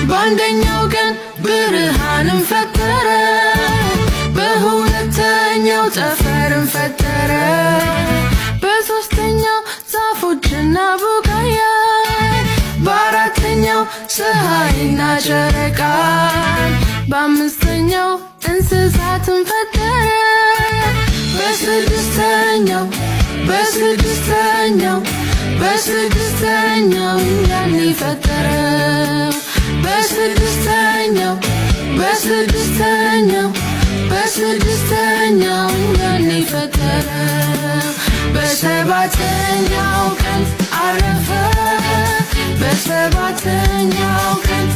በአንደኛው ቀን ብርሃንን ፈጠረ፣ በሁለተኛው ጠፈርን ፈጠረ፣ በሦስተኛው ዛፎችና ቡቃያን፣ በአራተኛው ፀሐይና ጨረቃን፣ በአምስተኛው እንስሳትን ፈጠረ። በስድስተኛው፣ በስድስተኛው፣ በስድስተኛው እኛን ፈጠረ። በስድስተኛው፣ በስድስተኛው፣ በስድስተኛው እኛን ፈጠረ። በሰባተኛው ቀን አረፈ። በሰባተኛው ቀን